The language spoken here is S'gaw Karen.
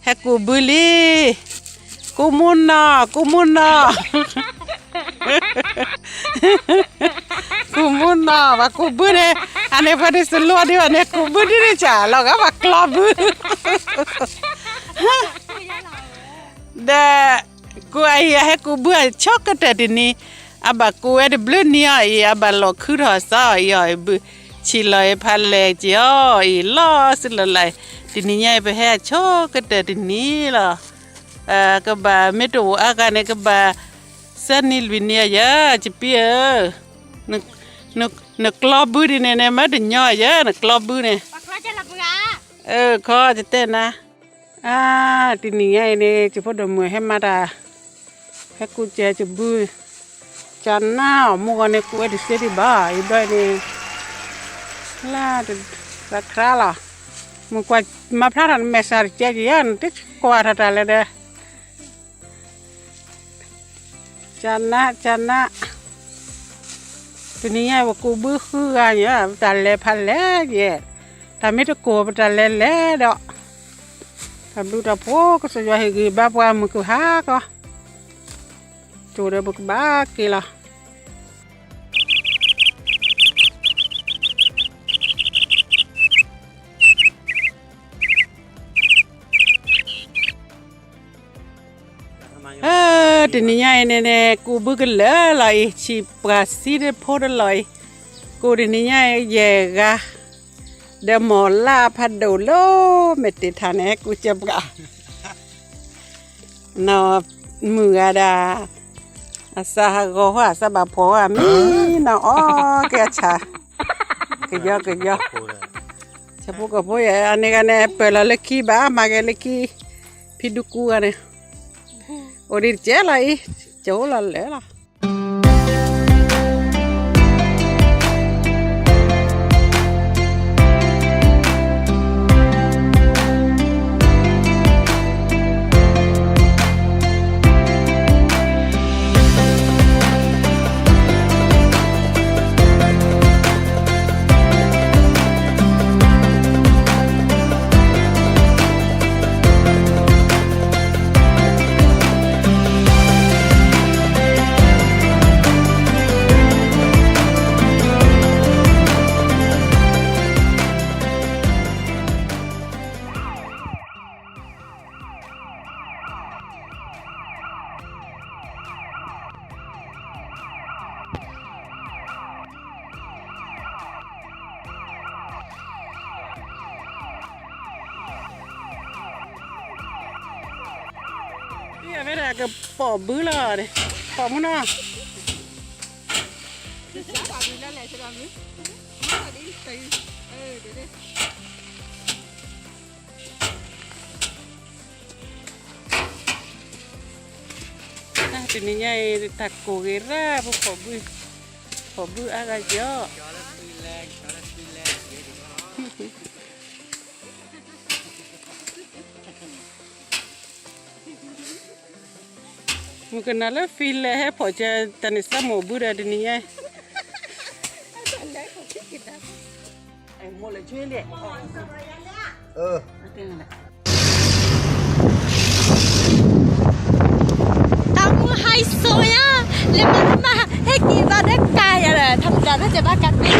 ဟဲကူးဘုလံ, ကူးမူနီၤ, ကူးမူနီၤ, ကူးမူနီၤ, ပှၤကူးဘုန့ၣ်, အန့ၣ်ပှၤတစလိဒံးဘၣ်န့ၣ် ကူးဘုဒ်န့ၣ်စ့ၢ် လီၤဂာ်ပှၤကျီဘု ဒီး ကူးအံၤ အဟဲကူးဘုအဆိကတၢၢ်တနံၤ, အဘၣ်ကူးဝဲတဘျုးနံၤအီၤအံၤ အဘၣ်လီၤခုထီၣ်စးအီၤအံၤအီၤအံၤဘု, ဆံးလီၤအံၤဖးလဲၢ်က့ၤအီၤအံၤ လီၤစုလီၤလး, တနံၤညါအံၤ ပဟဲအဆိကတၢၢ်တနံၤလီၤ, ကဘၣ်မ့ၢ်တအိၣ်အါဂၤန့ၣ် ကဘၣ် သၢနံၤလွံၢ်နံၤအယၤ ကပံဧၢ, နကျီဘုဒ်န့ၣ် နမ့ၢ်တညီယၤ နကျီဘုန့ၣ်, ခီကတဲနၤ, အါ, တနံၤညါအံၤန့ၣ် ယဖိဒိၣ်မုၣ်ဟဲမၤတၢ်, ဟဲကူးစဲးကဘု, ကနၣ်အီၤမုၢ်ဂီၤန့ၣ် ကူးဝဲတသ့ဒံးဘၣ် ယဘျီအံၤန့ၣ်, လၢ, သးခရါလီၤ, မုၢ်ကွၢ်မၤဖျါထီၣ်နမဲာ်ဆှးတကဲက့ၤယၤ နတကွၢ်ထီၣ်တၢ်လဲၣ်ဒီး ကနၣ်, ကနၣ်, တနံၤညါအံၤ ပကူးဘုဃုဂၤန့ၣ် ပတၢ်လဲၤဖးလဲၢ်ယဲၢ်, တၢ်မ့ၢ်တကိၢ် ပတၢ်လဲၤလဲၤဒီး, တၢ်ဘျုးတၢ်ဖှိၣ် ကစၢ်ယွၤဟ့ၣ်ဂံၢ်ဘါပှၤမုၢ်ကဟါကီး, ကၠိဒီးပကဘၣ်က့ၤလီၤ. တနံၤညါအံၤန့ၣ်န့ၣ် ကူးဘုကလၢာ်လီၤအံၤ ဆံးပှၤဆံးတဖိတလီၢ်အံၤ, ကူးတနံၤညါအံၤ ယဲၢ်ဂၤ, ဒီးမိၢ်လၢ်ဖးဒိၣ်လၢမဲာ်တ့ၢ်ထးန့ၣ် ဟဲကူးစဲးပှၤ, နီၢ်မုၢ်ဂၤဒၣ်, အစးဟးဂီၤဝဲ အစးဘၣ်ဖှီၣ်ဝဲ မံနီၤအီကဲအဆၣ်, ကယီကယီ, ဆၣ်ဖိကီၢ်ဖိယဲၢ် အန့ၣ်ဂၤန့ၣ် ပၢၢ်လီၤလၢခံဘၣ် မၤက့ၤလၢခံ, ဖံဒူကူဂၤန့ၣ်, အိၣ်ဒံးတကဲလီၤအံၤ, ကၠိလီၤလၢာ်လီၤ. မ့ၢ်ဒၣ်ကပိာ်ဘုလီၤ, ပိာ်မုၣ်နီၤ, တနံၤညါအံၤ တၢ်ကိၢ်ဂ့ၤရၣ် ပပိာ်ဘု, ပိာ်ဘုအါဂၤကီး မုၢ်ကနၤလၢဖံလဲၣ်ဟဲဖီၣ်ကဲတၢ်န့ၣ် စးမိၢ်ဘုဒီးတနံၤညါ, တၢ်မူဟဲစိယါ, လဲၤမၤမၤဟဲက့ၤဘၣ်ဒီးကါယၤဒီး ထီၣ်ပတၢ်လၢကဘၣ်ကးသ့